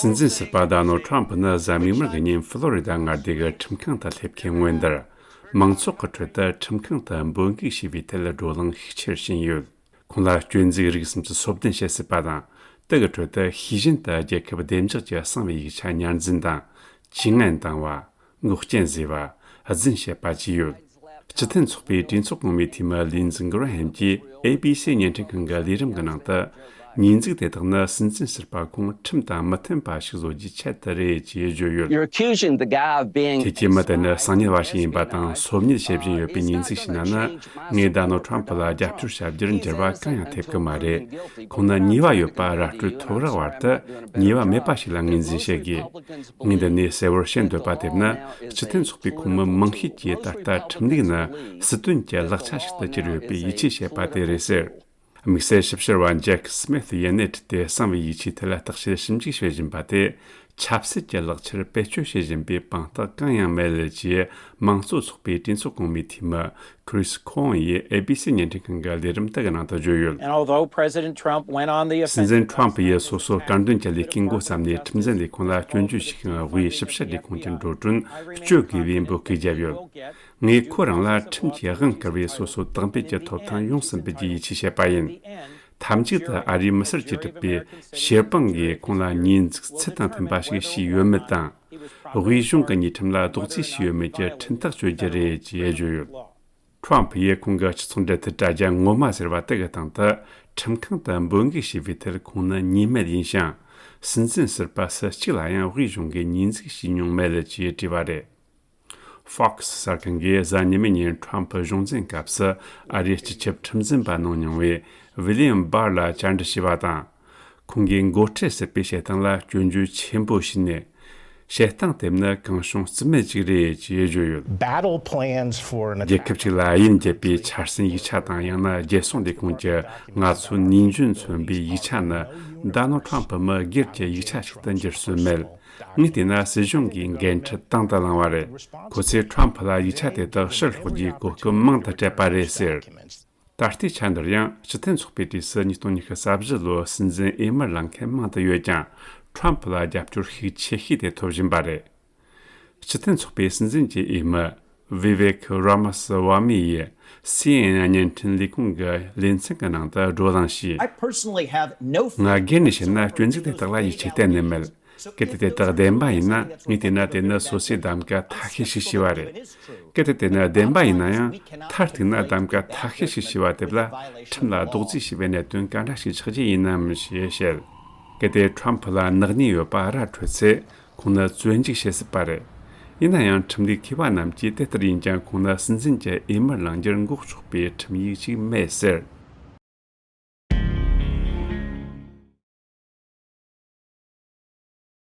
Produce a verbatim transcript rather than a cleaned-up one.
སྲིད་འཛིན་ཟུར་པ་ཌོ་ནལ་ཁྲོམ་ཕུ་ནི་གཟའ་མིག་དམར་གྱི་ཉིན་ཕློ་རི་ཌ་མངའ་སྡེ་གི་ཁྲིམས་ཁང་དུ་སླེབས་མཁན་སྔོན་དུར། མང་ཚོགས་ཀྱི་ཁྲོད་དུ་ཁྲིམས་ཁང་དུ་འབོད་འགུག་བྱས་པའི་ཐད་བགྲོ་གླེང་ཤུགས་ཆེར་ཕྱིན་ཡོད། ཁོང་ལ་སྐྱོན་འཛུགས་རིགས་སུམ་ཅུ་སོ་བདུན་བྱེད་སྲིད་པ་དང་། དེ་གི་ཁྲོད་དུ་ཤེས་བཞིན་དུ་རྒྱལ་ཁབ་བདེ་འཇགས་ཀྱི་གསང་བའི་ཡིག་ཆ་ཉར་འཛིན་དང་། ཇུས་ངན་བཏང་བ། ངོ་རྐྱེན་བཟོས་པ། རྫུན་བཤད་པ་བཅས་ཡོད། སྤྱི་མཐུན་ཚོགས་པའི་གྲོས་ཚོགས་གོང་མའི་འཐུས་མི་ལིན་ཛི་གྷི་ར་ཧེམ་གྱིས་ཨེ་བི་སི་བརྙན་འཕྲིན་ཁང་གི་ལས་རིམ་གྱི་ནང་དུ། ཉེས་འཛུགས་དེ་དག་ནི་སྲིད་འཛིན་ཟུར་པ་ཁོང་ཁྲིམས་དང་མི་མཐུན་པ་ཞིག་བཟོ་རྒྱུའི་ཆེད་དུ་རེད་ཅེས་བརྗོད་ཡོད། You're accusing the guy of being ཁྱེད་ཀྱིས་མི་དེ་ནི་གསང་ཉུལ་བ་ཞིག་ཡིན་པ་དང་། སོ་ཉུལ་བྱེད་བཞིན་ཡོད་པའི་ཉེས་འཛུགས་ཤིག་ན་ནི། ངས་ཌོ་ནལ་ཁྲོམ་ཕུ་ལ་རྒྱབ་སྐྱོར་བྱ་རྒྱུར་འགྱུར་བ་གང་ཡང་ཐེབས་ཀྱི་མ་རེད། ཁོང་ནི་ཉེས་པ་ཡོད་པ་ར་སྤྲོད་ཐོབ་རག་བར་དུ། ཉེས་པ་མེད་པ་ཞིག་ལ་ངོས་འཛིན་བྱེད་དགོས། ངས་འདི་ནས་གསལ་བོར་བཤད་འདོད་པ་དེ་ནི། སྤྱི་མཐུན་ཚོགས་པའི་ཁོངས་མི་མང་ཤོས་ཀྱིས་ད་ལྟ་ཁྲིམས་ལུགས་ནི་སྲིད་དོན་གྱི་ལག་ཆ་ཞིག་ཏུ་གྱུར་ཡོད་པའི་ཡིད་ཆེས་བྱེད་པ་དེ་རེད་ཟེར། དམིགས་བསལ་ཞིབ་བཤེར་བ་ཇེག་སྨིཐ་ཡིས་ནེ་ཊི་དེ་གསང་བའི་ཡིག་ཆའི་ཐད་ལ་བརྟག་དཔྱད་ཞིབ་འཇུག་བྱེད་བཞིན་པ་དེ། ཆབ་སྲིད་ཀྱི་ལག་ཆར་བེད་སྤྱོད་བྱེད་བཞིན་པའི་དཔང་རྟགས་གང་ཡང་མེད་ཅེས། མང་གཙོ་ཚོགས་པའི་གྲོས་ཚོགས་གོང་མའི་འཐུས་མི་ཁི་རིས་ཁོ་ཝན་ཡིས་ཨེ་བི་སི་བརྙན་འཕྲིན་ཁང་གི་ལས་རིམ་དེ་གི་ནང་དུ་བརྗོད་ཡོད། And although President Trump went on the སྲིད་འཛིན་ཁྲོམ་ཕུ་ཡིས་སོ་སོ་དཀར་འདོན་གྱི་ལས་ཀའི་འགོ་བརྩམས་ནས། ཁྲིམས་འཛིན་ལས་ཁུངས་ལ་སྐྱོན་བརྗོད་བྱེད་མཁན་དབུས་ཞིབ་བཤེར་ལས་ཁུངས་ཀྱི་འགྲོ་གྲོན་གཅོད་དགོས་པའི་འབོད་སྐུལ་བརྒྱབ་ཡོད། ངས་ཁོ་རང་ལ་ཁྲིམས་ཀྱི་དབང་བསྐུར་བས་སོ་སོ་དག་འབུད་ཀྱི་ཐོབ་ཐང་ཡོངས་སུ་འབུལ་རྒྱུའི་ཡིད་ཆེས་བྱེད་པ་ཡིན། མཐའ་མཇུག་ཏུ་ཨ་རིའི་མི་སེར་གྱིས་བསྒྲུབས་པའི་ཕྱིར་དཔང་གིས་ཁོང་ལ་ཉེས་འཛུགས་ཚུལ་དང་མཐུན་པ་ཞིག་བྱས་ཡོད་མེད་དང་། དབུས་གཞུང་གི་ཉེས་ཁྲིམས་ལ་རྡོག་རྫིས་བྱས་ཡོད་མེད་ཀྱི་ཁྲིམས་ཐག་གཅོད་རྒྱུ་རེད་ཅེས་བརྗོད་ཡོད། ཁྲོམ་ཕུ་ཡིས་ཁོང་གི་སྤྱི་ཚོགས་འབྲེལ་མཐུད་དྲ་རྒྱ་ངོ་མ་ཟེར་བ་དེ་གི་སྟེང་དུ། ཁྲིམས་ཁང་དུ་འབོད་འགུག་བྱས་པའི་ཐད་ཁོང་ནི་ཉེས་མེད་ཡིན་ཞིང་། སྲིད་འཛིན་ཟུར་པ་སུ་གཅིག་ལ་ཡང་དབུས་གཞུང་གིས་ཉེས་འཛུགས་བྱས་མྱོང་མེད་ཅེས་བྲིས་པ་རེད། Fox གསར་ཁང་གིས་གཟའ་ཉི་མའི་ཉིན་ཁྲོམ་ཕུ་གཞུང་འཛིན་སྐབས་སུ་ཨ་རིའི་སྤྱི་ཁྱབ་ཁྲིམས་འཛིན་པ་གནང་མྱོང་བའི་ཝི་ལི་ཡམ་བྷར་ལ་བཅར་འདྲི་བྱས་པ་དང་། ཁོང་གིས་མགོ་ཁྲིད་ཟེར་བའི་བྱེད་སྟངས་ལ་སྐྱོན་བརྗོད་ཆེན་པོ་བྱས་ནས། བྱེད་སྟངས་དེ་ནི་གང་བྱུང་རྩིས་མེད་ཅིག་རེད་ཅེས་བརྗོད་ཡོད། Battle plans for an རྒྱལ་ཁབ་ཅིག་ལ་དབྱིན་རྒྱབ་པའི་འཆར་ཟིན་ཡིག་ཆ་དང་། ཡང་ན་རྒྱལ་སྲུང་ལས་ཁུངས་ཀྱི་ང་ཚོའི་ནུས་འཇོན་མཚོན་པའི་ཡིག་ཆ་ནི། ཌོ་ནལ་ཁྲོམ་ཕུ་མི་སྒེར་གྱི་ཡིག་ཆ་ཞིག་ཏུ་འགྱུར་སྲོལ་མེད། ངས་བལྟས་ན་སྲིད་གཞུང་གིས་འགན་འཁྲི་དང་དུ་བླངས་པ་རེད། ཁོ་ཚོས་ཁྲོམ་ཕུ་ལ་ཡིག་ཆ་དེ་དག་ཕྱིར་སློག་རྒྱུའི་གོ་སྐབས་མང་དུ་སྤྲད་པ་རེད་ཟེར། ད་ལྟའི་ཆ་འདིར་ཡང་སྤྱི་མཐུན་ཚོགས་པའི་གྲས་སུ་ཉིས་སྟོང་ཉི་ཤུ་རྩ་བཞི་ལོར་སྲིད་འཛིན་འོས་མིར་ལངས་མཁན་མང་དུ་ཡོད་ཀྱང་། ཁྲོམ་ཕུ་ལ་རྒྱབ་སྐྱོར་ཤུགས་ཆེ་ཤོས་དེ་ཐོབ་བཞིན་པ་རེད། སྤྱི་མཐུན་ཚོགས་པའི་སྲིད་འཛིན་གྱི་འོས་མི་ཝི་ཝེག་ར་མ་སི་ཝ་མི་ཡིས་སི་ཨེན་ཨེན་བརྙན་འཕྲིན་ལས་ཁུངས་ཀྱི་ལེ་ཚན་གྱི་ནང་དུ་བགྲོ་གླེང་བྱས། I personally have no ང་སྒེར་ནས་བཤད་ན་སྐྱོན་འཛུགས་དེ་དག་ལ་ཡིད་ཆེས་གཏན་ནས་མེད། གལ་ཏེ་དེ་དག་བདེན་པ་ཡིན་ན། ངས་བལྟས་ན་དེ་ནི་སོ་སོའི་གདམ་ག་ཐ་ཤལ་ཞིག་བྱས་པ་རེད། གལ་ཏེ་དེ་ནི་བདེན་པ་ཡིན་ན་ཡང་། མཐར་གཏུགས་ན་གདམ་ག་ཐ་ཤལ་ཞིག་བྱས་པ་དེ་ལ་ཁྲིམས་ལ་རྡོག་རྫིས་བྱས་པའི་གནད་དོན་ག་འདྲ་ཞིག་ཆགས་རྒྱུ་ཡིན་ནམ་ཞེས་བཤད། གལ་ཏེ་ཁྲོམ་ཕུ་ལ་ནག་ཉེས་ཡོད་པ་ར་འཕྲོད་ཚེ། ཁོང་ནི་བཙོན་འཇུག་བྱེད་སྲིད་པ་རེད། ཡིན་ན་ཡང་ཁྲིམས་ལུགས་མཁས་པ་རྣམས་ཀྱིས་དེ་ལྟར་ཡིན་ཀྱང་། ཁོང་ནི་སྲིད་འཛིན་གྱི་འོས་མིར་ལངས་རྒྱུར་འགོག་ཆོག་པའི་ཁྲིམས་ཡིག་ཅིག་མེད་ཟེར།